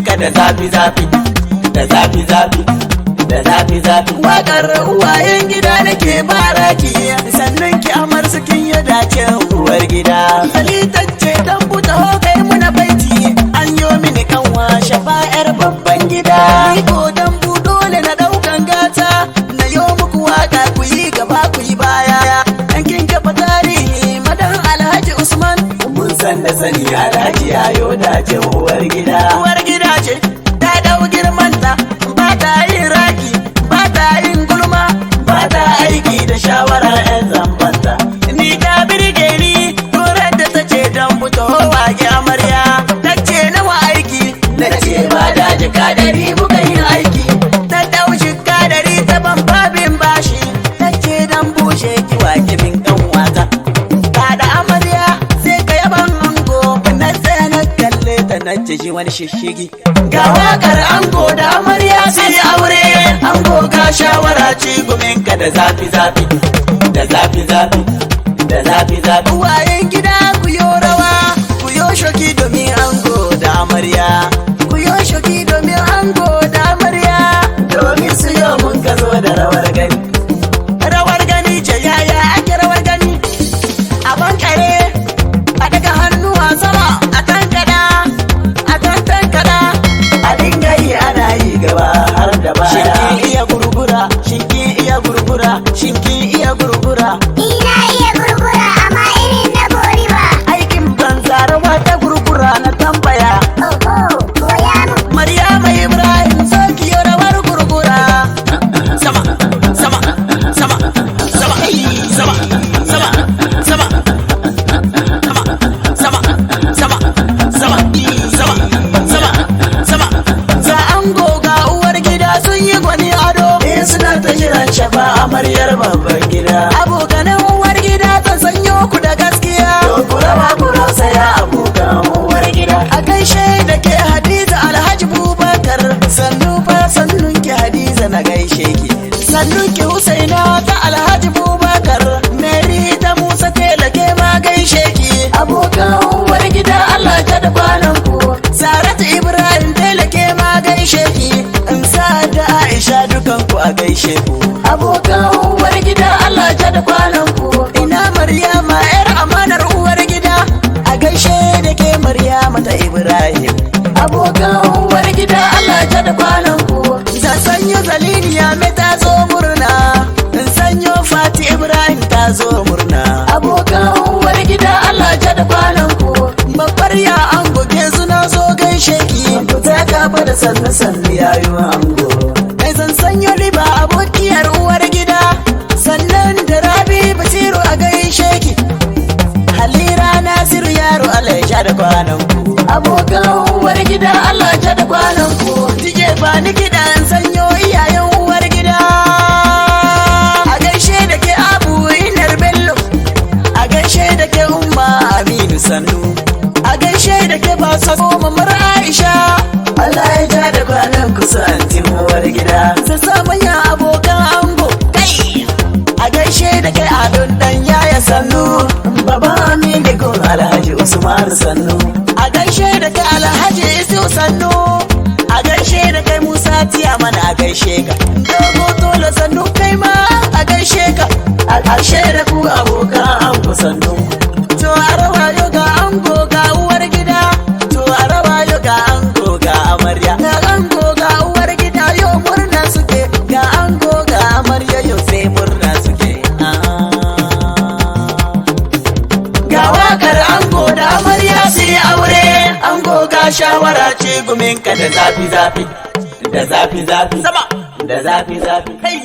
Guminka da zafi zafi, da zafi zafi, da zafi zafi. Wakar uwayen gida nake baraki, sannan ki amar sukin ya dace uwar gida. Halitacce dan buta kai muna baiti, an yo mini kanwa shafa'ar babban gida. Ni ko dan bu dole na daukan gata, na yo muku waka ku yi gaba ku yi baya. Dan kin kafa tarihi madan Alhaji Usman. Mun san da sani Alhaji yayo dace uwar gida. Uwar gida ce ta dau girmanta, ba ta yin raki, ba ta yin gulma, ba ta aiki da shawarar 'yan zambanta. Ni ta birge ni turar da ta ce don fito wage amarya. Ta ce nawa aiki, na ce ba da jika 100 muka yi aiki. Ta dau jika 100 ta ban babin bashi. Ta ce dan bushe ki wake min kanwata. Ta da amarya sai ka yaban ango. Na tsaya na kalle ta na ce shi wani shishigi. Ga wakar ango da amarya sai aure. Ango ka shawara ci guminka da zafi zafi, da zafi zafi, da zafi zafi. Uwayen gida ku yo rawa, ku yo shoki domin ango da amarya. Ku yo shoki domin ango da amarya. Domin su yo mun ka zo da rawar gani. Rawar gani ce yaya ake rawar gani? A bankare, a daga hannuwa sama, a tankada, a tantankada. A dinga yi ana yi gaba har da baya. Shin kin iya gurgura? Shin kin iya gurgura? Shin kin iya gurgura? Ina iya gurgura amma irin na gori ba. Aikin banza, rawa ta gurgura na tambaya. Oho, koya mu. Maryama Ibrahim zo ki yo rawar gurgura. Sama, sama, sama, sama, sama, sama, sama, sama, sama, sama, sama, sama, sama. Ga ango ga uwar gida sun yi gwani ado. Eh suna ta jiran shafa amaryar babban gida. Abokanan uwar gida ta sanyo ku da gaskiya. To ku raba ku rausaya abokan uwar gida. A gaishe da ke Hadiza Alhaji Bubakar. Sannu fa sannun ki Hadiza na gaishe ki. Sannun ki Husaina ta Alhaji Bubakar. Mary ta Musa Tela ke ma gaishe ki. Abokan uwar gida Allah ta da kwanan ku. Saratu Ibrahim Tela ke ma gaishe ki. In sa da Aisha dukan ku a gaishe ku. Abokan uwar gida Allah ta da kwanan ku. Ina Maryama yar amanar uwar gida. A gaishe da ke Maryama ta Ibrahim. Abokan uwar gida Allah ta da kwanan ku. Zan sanyo Zaliniya mai ta zo murna. In sanyo Fati Ibrahim ta zo murna. Abokan uwar gida Allah ta da kwanan ku. Babbar ya ango ke suna zo gaishe ki. Ku taka fa da sannu sannu yayin ango. Kai zan sanyo liba abokiyar uwar gida. Sannan da Rabi Basiru a gaishe ki. Halira Nasiru yaro Allah ya sha da kwanan ku. Abokan uwar gida Allah ya sha da kwanan ku. Tije ba ni kiɗan sanyo iyayen uwar gida. A gaishe da ke Abu Inar Bello. A gaishe da ke Umma Aminu Sannu. A gaishe da ke Basa Mamar Aisha. Allah ya ja da kwanan ku su antin uwar gida. Sassa manyan abokan ango. Kai! A gaishe da kai adon dan yaya sannu. Baba Aminu gun Alhaji Usman sannu. A gaishe da kai Alhaji Isu sannu. A gaishe da kai Musa Tiya mana a gaishe ka. Dogo Tola sannu kai ma a gaishe ka. A gaishe da ku abokan ango sannu. To a rawa yo ga ango ga uwar gida. To a rawa yo ga ango ga amarya. Ga ango ga uwar gida yo murna suke. Ga ango ga amarya yo sai murna suke. Ga wakar ango da amarya su yi aure. Ango ga shawara ce guminka da zafi zafi. Da zafi zafi. Sama. Da zafi zafi. Hey.